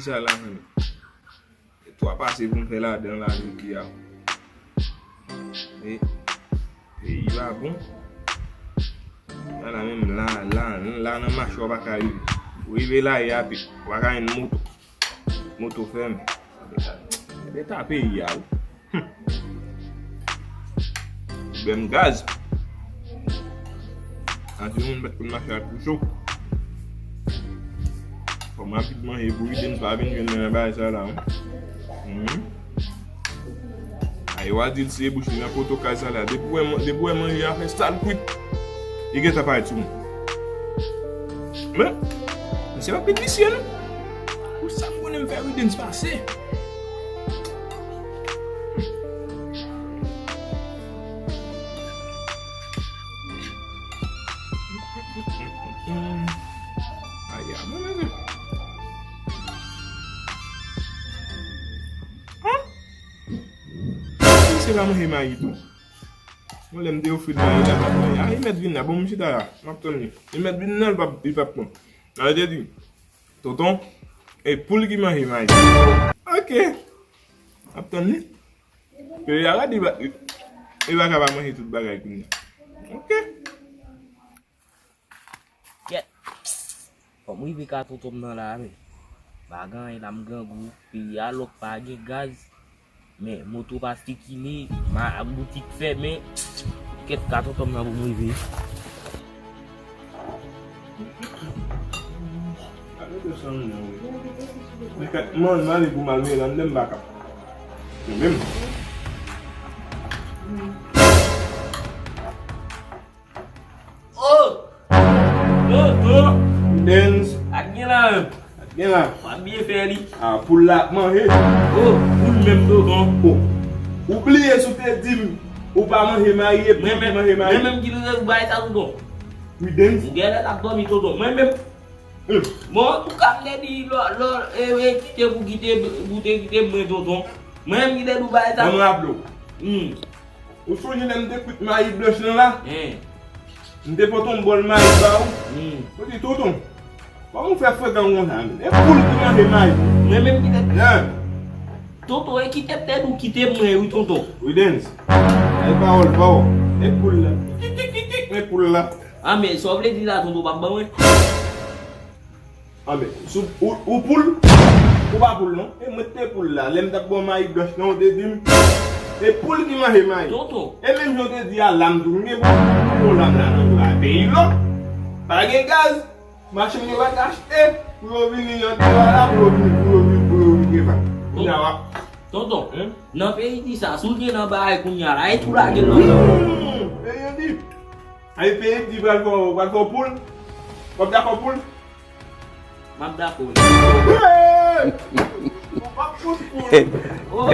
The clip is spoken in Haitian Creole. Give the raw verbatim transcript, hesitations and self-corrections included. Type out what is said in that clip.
Sa la, menm. E twa pase pou m fè ladan la, jodia. E peyi pa bon. Ala menm la, la, la nan mache w pa ka rive. Ou rive la, e ape, w pa ka jwenn moto. Moto fèmen. Ebyen ta peyi a, wi. Hum. Pwoblèm gaz. Anpil moun pa t konn mache ak tou cho. Fò m rapid manje pou Ridens pa vin jwenn mwen nan bagay sa la, wi. Mhm. Ay, w a di l se bouch li nan poto kay sa la. Depi w wè man-, depi w wè manje a fè sal kwit, li gentan parèt sou mwen. Men, misye pa pit visye, non. Pou sa m konnen m fè Ridens pase. Ay, a, mwen menm. An? Misye pa manje mayi tou. Mwen lè m te ofri l mayi la, pa manje. A, li mèt vin la. Bon, m chita la. M ap tann li. Li mèt vin la, li p ap, li p ap pran. Sa vle di, tonton, e poul ki manje mayi. Ok. M ap tann li. Ke li a gade, li pa, li pa ka pa manje tout bagay kounye a. Ok. Kèt. Fò m rive ka tonton m nan la, men. Pa gen anyen la, m grangou. Peyi a lòk, pa gen gaz. Men, moto pa sikile, ma, boutik fèmen. Kèt, ka tonton m nan pou m rive. Gade de san nan, wi. Men kèt, man, m ale pou m al mele anndan m baka. Mwen menm. Oh! Toto! Dens. Ak gen la menm. Ak gen la. W ap byen fè li. A, poul la ap manje. Oh, poul menm, tonton. Oh. Ou bliye si w te di m ou pa manje mayi, epi ou te manje mayi. Mwen menm ki te di w bagay sa, tonton. Wi, Dens. Ou genlè t ap dòmi, tonton. Mwen menm. Hmm. Bon, antouka, m te di lò, lò, e, e, kite pou kite, pou te kite mwen, tonton. Mwen menm ki te di w bagay sa. Ban m raple w. Hmm. Ou sonje lè m te kwit mayi blanch lan la? Hen. M te pote yon bòl mayi ba ou. Hmm. Ou di, tonton, kòman w fè frekan konsa, menm? E poul ki manje mayi. Mwen menm ki te... Hen. Tonton, e kite m te di w kite mwen, wi, tonton. Wi, Dens. E pawòl pa w. E poul la. Tik, tik, tik, tik, men poul la. A, men sa w vle di la, tonton, w p ap ban mwen? Anben, si w, ou, ou poul, ou pa poul non. E mwen te poul la. Lè m t ap ba w mayi blanch lan, ou te di m, e poul ki manje mayi. Tonton. E menm jan w te di a, lam tou, m gen pou m pran lam la nan peyi lòk. Pa gen gaz, machin yo pa t achte, pou yo vini nan dewa la, pou yo vini, pou yo vini, pou yo vini gen pa. Kounye a w ap... Tonton, nan peyi di sa, si w gen nan bagay kounye a la, e tou lage l nan men w. Hmm, peyi di. Ay, peyi di pral fè w, pral fè w poul. W ap dakò poul? M ap dakò wi. Hey! Ou p ap fout poul. Oh.